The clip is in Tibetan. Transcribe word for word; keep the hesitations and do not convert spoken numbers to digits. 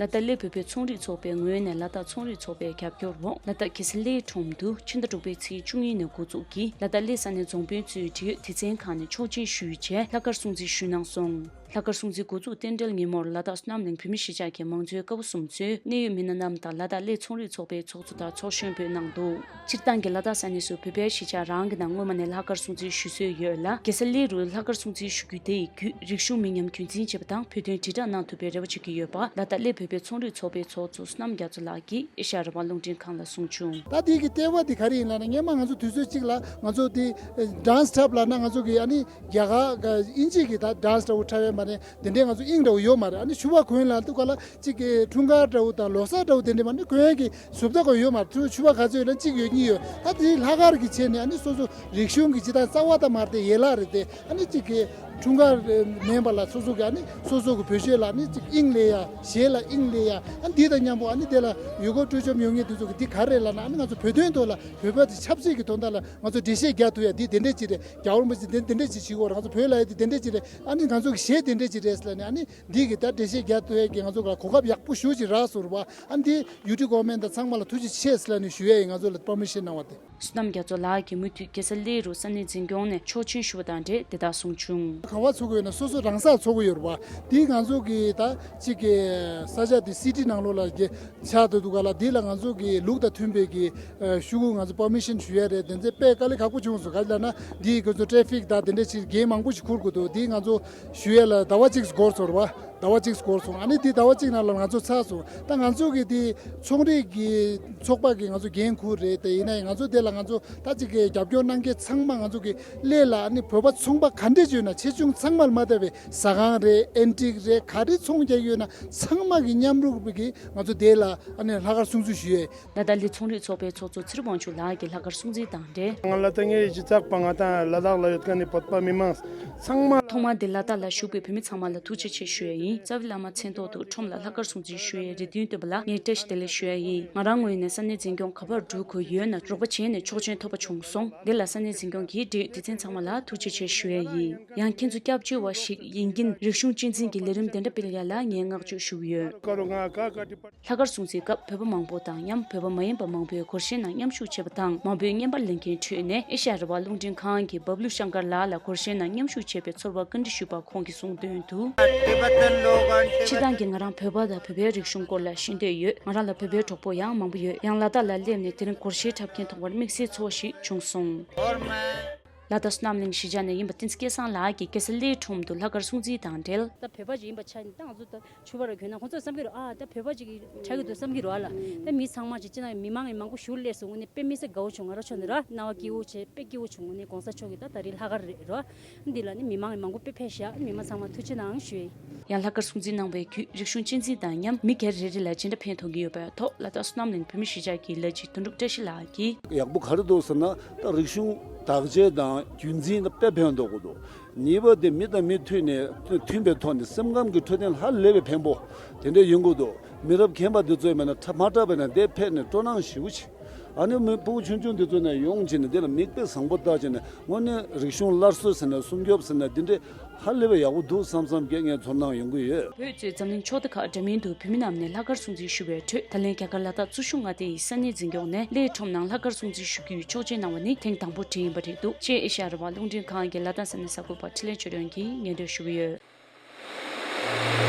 ལ་དྭགས་གླེ་བོད་པའི་ཚོང་རིགས་ཚོགས་པའི་ངོས་ནས་ལ་དྭགས་ཚོང་རིགས་ཚོགས་པའི་རྒྱབ་སྐྱོར་འོག་ལ་དྭགས་གེ་སར་གླེའི་ཁྲོམ་དུ་ཕྱི་ཟླ་དྲུག་པའི་ཚེས་བཅུ་གཉིས་ནས་འགོ་འཛུགས་ཀྱིས་ལ་དྭགས་གླེ་ས་གནས་རྫོང་དཔོན་ཚོས་འབྲེལ་ཡོད་སྡེ་ཚན་ཁག་ནས་ཆོག་མཆན་ཞུས་རྗེས་ལྷག་དཀར་སྲུང་བརྩི་ཞུས་གནང་སོང་། ལྷག་དཀར་སྲུང་བརྩིའི་འགོ་འཛུགས་རྟེན་འབྲེལ་ཉིན་མོར་ལ་དྭགས་བསོད་ནམས་གླིང་བོད་མི་གཞིས་ཆགས་ཀྱི་མང་གཙོའི་ཀ་བ་གསུམ་གཙོས་གནད་ཡོད་མི་སྣ་རྣམས་དང་ལ་དྭགས་གླེ་ཚོང་རིགས་ཚོགས་པའི་ཚོགས་གཙོ་དང་ཚོགས་གཞོན་པོས་གནང་འདུག་སྤྱིར་བཏང་གི་ལ་དྭགས་ས་གནས་སུ་བོད་པའི་གཞིས་ཆགས་རང་གི་ནང་སྔོན་མ་ནས་ལྷག་དཀར་སྲུང་བརྩི་ཞུ་སྲོལ་ཡོད་ལ། གེ་སར་གླེ་རུ་ལྷག་དཀར་སྲུང་བརྩི་ཞུ་རྒྱུ་དེ་ཡི་བརྒྱུད་རིག་གཞུང་མི་ཉམས་རྒྱུན་འཛིན་བྱེད་པ་དང་བོད་དོན་དྲིལ་བསྒྲགས་གནང་ཐུབ་པའི་རེ་བ་བྱེད་ཀྱི་ཡོད་པ་ལ་དྭགས་གླེ་བོད་པའི་ཚོང་རིགས་ཚོགས་པའི་ཚོགས་གཙོ་བསོད་ནམས་རྒྱ་མཚོ་ལགས་ཀྱིས་ཨེ་ཤ་ཡ་རང་དབང་རླུང་འཕྲིན་ཁང་ལ་གསུངས་བྱུང་། ད་དེ་གི་ལྟེ་བ་དེ་ག་རེ་ཡིན་ལབ་ན། སྔོན་མ་ང་ཚོ་དུས་ཚོད་གཅིག་ལ་ང་ཚོ་དེ་ཌན་སི་འཁྲབ་ལབ་ན་ང་ཚོ་གི་ཨ་ནི་རྒྱ་གར་ག་དབྱིན་ཇི་གི་ད་ཌན་སི་འདྲ་བོ་འཁྲབ་ཡས་མ་རེད། དེ་འདྲའི་ང་ཚོ་དབྱིངས་འདྲ་བོ་ཡོད་མ་རེད། ཨ་ནི་ཕྱུ་པ་གོན་ལ་འདུག་ག་ལ་གཅིག་གི་འཁྲུངས་སྐར་འདྲ་བོ་དང་ལོ་གསར་འདྲ་བོ་དེ་འདྲའི་མ་ནི་གོན་ཡས་ཀྱི་བཟོ་ལྟ་ག་ཡོད་མ་རེད། ཕྱུ་པ་ག་ཚོད་ཡོད་ན་གཅིག་ཡོད་གཉིས་ཡོད། ད་དེ་ལྷག་དཀར་གྱི་ཆེད་ནས་ཨ་ནི་སོ་སོ་རིག་གཞུང་གི་ཇི་ལྟར་རྩ་བ་དང་མ་རེད་དེ་ཡན་ལག་རེད་དེ། ཨ་ནི་གཅིག་གི་འཁྲུངས་སྐར་མིན་པ་ལ་སོ་སོ་གི་ཨ་ནི་སོ་སོ་གི་བོད་གཞས་ལ་ཨ་ནི་གཅིག་དབྱིངས་སླེབས་ཡ། གཞས་ལ་དབྱིངས་སླེབས་ཡ། ཨ་ནི་དེ་དང་མཉམ་པོ་ཨ་ནི་དེ་ལ་ཡུལ་སྐོར་སྤྲོ་འཆམ་ཡོང་མཁན་དེ་ཚོ་གི་དེ་ག་རེ་ལབ་ན། ཨ་ནི་ང་ཚོ་བོད་དོན་ཐོག་ལ་བོད་པ་དེ་ཆབ་སྲིད་ཀྱི་དོན་དག་ལ་ང་ཚོ་འགྲེལ་བཤད་རྒྱག་ཐུབ་ཡ་དེ་དེ་འདྲས་ཅིག་རེད། རྒྱལ་བ་རིན་པོ་ཆེ་དེ་དེ་འདྲས་ཅིག་བྱེད་དགོས་རེད། ང་ཚོ་བོད་ལ་ཡ་དེ་དེ་འདྲས་ཅིག་རེད། ཨ་ནི་ང་ཚོ་གི་གཞས་དེ་འདྲས་ཅིག་རེད་ཟེར་ལབ་ནས། ཨ་ནི་འདི་གི་ད་འགྲེལ་བཤད་རྒྱག་ཐུབ་ཡ་གི་ང་ཚོ་ག་གོ་སྐབས་ཡག་པོ་ཞེ་ཅིག་རག་སོང་རེད་པ། ཨ་ནི་འདི་ཡུ་ཊི་ཀོ་མེན་ཊི་དང་ཚང་མ་ལ་ཐུགས་རྗེ་ཆེ་ཟེར་ལབ་ནས་ཞུ་ཡ་ཡིན། ང་ཚོ་ལ་པར་མི་ཤན་གནང་བ་དེ། བསོད་ནམས་རྒྱ་མཚོ་ལགས་ཀྱིས་མུ་མཐུད་གེ་སར་གླེ་རུ་ས་གནས་འཛིན་སྐྱོང་ནས་ཆོག་མཆན་ཞུ་བ་དང་འབྲེལ་དེ་ལྟར་གསུངས་བྱུང་། ག་པར་ཚོགས་ཀྱི་ཡོད་ན་སོ་སོ་རང་སར་ཚོགས་ཀྱི་ཡོད་རེད་པ། དེ་ང་ཚོ་གི་ད་གཅིག་གི་ས་ཆ་དེ་སི་ཊི་ནང་ལོགས་ལ་གི་ཆགས་འདུག་འདུག་ག་ལ། དེ་ལ་ང་ཚོ་གི་ལུགས་དང་མཐུན་པའི་གི་ཨ་ཤོག་གུ་ང་ཚོ་པར་མི་ཤན་ཞུ་ཡ་རེད། དེ་ཚོ་དཔེ་དཀའ་ལས་ཁག་པོ་བྱུང་སོང་། ག་རེ་ལབ་ན་འདི་ཁོ་ཚོ་ཊེ་ཕིག་དང་དེ་འདྲ་ཅིག་འགན་མང་པོ་ཞིག་འཁུར་དགོས་འདུག་དེ་ང་ཚོ་ཞུ་ཡ་ལ་ཟླ་བ་གཅིག་འགོར་སོང་རེད་པ། ཟླ་བ་གཅིག་འགོར་སོང་། ཨ་ནི་དེ་ཟླ་བ་གཅིག་ནང་ལ་ང་ཚོ་ཚར་སོང་། ད་ང་ཚོ་གི་དེ་ཚོང་རིགས་ཀྱི་ཚོགས་པ་གི་ང་ཚོ་འགན་འཁུར་རེད། དེ་ཡིན་ན་ཡང་ང་ཚོ་དེ་ལ་ང་ཚོ་ད་ཅིག་གི་རྒྱབ་སྐྱོར་གནང་མཁན་ཚང་མ་ང་ཚོ་གི་གླེ་ལ་ཨ་ནི་བོད་པ་ཚོང་པ་ག་འདྲས་ཡོད་ན་ཆེ་ཆུང་ཚང་མ་ལ་མ་ལྟ་བའི་ཟ་ཁང་རེད། ཨེན་ཊིག་རེད། ག་རེ་ཚོང་རྒྱག་ཡོད་ན་ཚང་མ་གི་མཉམ་རུབ་གི་ང་ཚོ་དེ་ལ་ཨ་ནི་ལྷག་དཀར་སྲུང་བརྩི་ཞུ་ཡས། ལ་དྭགས་གླེ་ཚོང་རིགས་ཚོགས་པའི་ཚོགས་གཙོ་ཚེ་རིང་དབང་ཕྱུག་ལགས་ཀྱིས་ལྷག་དཀར་སྲུང་བརྩི་དང་འབྲེལ། ང་ལ་ད་ངའི་གཞིས་ཆགས་པ་ང་དང་ལ་དྭགས་ལ་ཡོད་མཁན་ནི་བོད་པ་མི་མང་ཚང་མ། ཐོག་མར་འདིར་ལ་དྭགས་ལ་བཞུགས་པའི་བོད་མི་ཚང་མ་ལ་ཐུགས་རྗེ་ཆེ་ཞུ་ཡ་ཡིན། རྩ་བའི་བླ་མ་མཚན་ཐོག་ཏུ་ཁྲོམ་ལ་ལྷག་དཀར་སྲུང་བརྩི་ཞུ་ཡའི་རེ་འདུན་བཏོན་པ་ལ་ངས་བཀྲ་ཤིས་བདེ་ལེགས་ཞུ་ཡ་ཡིན། ང་རང་ངོས་ནས་ས་གནས་འཛིན་སྐྱོང་ག་པར་འགྲོ་དགོས་ཡོད་ན་རོགས་པ་བྱས་ནས་ཆོག་མཆན་ཐོབ་པ་བྱུང་སོང་། འདི་ལ་ས་གནས་འཛིན་སྐྱོང་གིས་འབྲེལ་ཡོད་སྡེ་ཚན་ཚང་མ་ལ་ཐུགས་རྗེ་ཆེ་ཞུ་ཡ་ཡིན། ཡང་ཁྱེད་ཚོ་སྐྱབས་བཅོལ་བ་ཞིག་ཡིན་གྱིན་རིག་གཞུང་གཅེས་འཛིན་གྱི་ལས་རིམ་དེ་འདྲ་སྤེལ་ཡ་ལ་ངས་བསྔགས་བརྗོད་ཞུ་གི་ཡོད། ལྷག་དཀར་སྲུང་བརྩིའི་སྐབས་བོད་པ་མང་པོ་དང་མཉམ་བོད་པ་མ་ཡིན་པ་མང་པོས་སྒོར་གཞས་ནང་མཉམ་ཞུགས་བྱས་པ་དང་མང་པོས་རྔན་པ་ལེན་མཁན་ཁྲོད་ནས་ཨེ་ཤ་ཡ་རང་དབང་རླུང་འཕྲིན་ཁང་གི་བབ་ལུ་ཤང་ཀར་ལགས་ལ་སྒོར་གཞས་ནང་མཉམ་ཞུགས་བྱས་པའི་ཚོར་བ་བཀའ་འདྲི་ཞུས་པར་ཁོང་གིས་གསུངས་དོན་དུ། སྤྱིར་བཏང་གི་ང་རང་བོད་པ་དང་བོད་པའི་རིག་གཞུང་སྐོར་ལ་ཤེས་འདོད་ཡོད། ང་རང་ལ་བོད་པའི་གྲོགས་པོ་ཡང་མང་པོ་ཡོད། ཡང་ལ་དྭགས་ལ་སླེབས་ནས་དེ་རིང་སྒོར་གཞས་འཁྲབ་མཁན་མཐོང་བར་དམིགས་བསལ་ཚོར་བ་ཞིག་བྱུང་སོང་། ལ་དྭགས་བསོད་ནམས་གླིང་གཞིས་ཆགས་ནས་ཡིན་པ་བསྟན་འཛིན་སྐལ་བཟང་ལགས་ཀྱིས་གེ་སར་གླེའི་ཁྲོམ་དུ་ལྷག་དཀར་སྲུང་བརྩི་དང་འབྲེལ། ད་བོད་པ་ཞིག་ཡིན་པ་ཆ་ནས་ད་ང་ཚོ་ད་ཕྱུ་པ་ར་གྱོན་ན་ཁོང་ཚོས་བསམ་གྱི་རེད། ཨ་ད་བོད་པ་ཅིག་གྲགས་ཀྱི་འདུག་བསམ་གྱི་རེད་ཨ་ལ། ད་མི་ཚང་མ་ཅིག་སྤྱིར་ན་མི་མང་གི་མང་པོ་ཞིག་སླེབས་སོང་། དངོས་གནས་དཔེ་མི་སྲིད་དགའ་བོ་བྱུང་། ང་རང་ཕྱོགས་ནས་ར་རྣ་བ་སྐྱིད་པོ་བྱས། དཔེ་སྐྱིད་པོ་བྱུང་། དངོས་གནས་གོང་ས་མཆོག་གི་ད་ད་རེས་ལྷག་དཀར་རེད་ར། འདི་ལ་ནི་མི་མང་གི་མང་པོ་དཔེ་ཕེབས་ཤག་མི་མང་ཚང་མ་ཐུགས་རྗེ་གནང་ཞུ་ཡིན། ཡང་ལྷག་དཀར་སྲུང་བརྩི་གནང་བའི་བརྒྱུད་རིག་གཞུང་གཅེས་འཛིན་དང་མཉམ་མི་སྒེར་རེ་རེ་ལ་ཅི་འདྲ་ཕན་ཐོགས་ཀྱི་ཡོད་པའི་ཐོག་ལ་དྭགས་བསོད་ནམས་གླིང་བོད་མི་གཞིས་ཆགས་ཀྱི་ལས་བྱེད་དོན་གྲུབ་བཀྲ་ཤིས་ལགས་ཀྱིས། ཡག་པོ་ག་རེ་འདུག་ཟེར་ན། ད་རིག་གཞུང་དག་བྱེད་དང་རྒྱུན་འཛིན་ལ་དཔེ་ཕན་ཐོགས་ཀྱི་འདུག་གཉིས་པ་དེ་མི་དང་མི་མཐུན་ནས་མཐུན་པའི་ཐོག་ནས་སེམས་ཁམས་ཀྱི་འཕྲོད་བསྟེན་ཧ་ལས་པའི་ཕན་པོ་དེ་འདྲ་ཡོང་གི་འདུག་མི་རབས་རྒན་པ་འདི་ཚོས་མེད་ན་ཁྲ་མ་ཁྲ་བས་ན་འདི་ཕེབས་ནས་སྤྲོ་སྣང་ཞེ་པོ་ཆེ། ཨ་ནི་མི་ཕྲུ་གུ་ཆུང་ཆུང་འདི་ཚོ་ནས་ཡོང་བྱས་ནས་འདི་ལ་མིག་དཔེ་བཟང་པོ་ལྟ་བྱས་ནས་དངོས་གནས་རིག་གཞུང་སླར་གསོ་ཟེར་ན་སྲུང་སྐྱོབ་ཟེར་ན་འདི་འདྲའི་ཧ་ལས་པའི་ཡག་པོ་འདུག་བསམ་བསམ་གྱི་ངས་ཚོར་སྣང་ཡོང་གི་ཡོད། བོད་གཙོས་འཛམ་གླིང་ཕྱོགས་མཐའ་ཁག་འདྲ་མིན་དུ་བོད་མི་རྣམས་ནས་ལྷག་དཀར་སྲུང་བརྩི་ཞུ་བའི་ཁྲོད་ད་ལན་རྒྱ་གར་ལ་དྭགས་ཙུ་ཤུ་མངའ་སྡེ་ཡི་ས་གནས་འཛིན་སྐྱོང་ནས་གླེའི་ཁྲོམ་ནང་ལྷག་དཀར་སྲུང་བརྩི་ཞུ་རྒྱུའི་ཆོག་མཆན་གནང་བ་ནི་ཐེངས་དང་པོ་དེ་ཡིན་པ་རེད་འདུག་ཅེས་ཨེ་ཤ་ཡ་རང་དབང་རླུང་འཕྲིན་ཁང་གི་ལ་དྭགས་ས་གནས་གསར་འགོད་པ་འཕྲིན་ལས་ཆོས་སྒྲོན་གྱིས་སྙན་སྒྲོན་ཞུ་གི་ཡོད།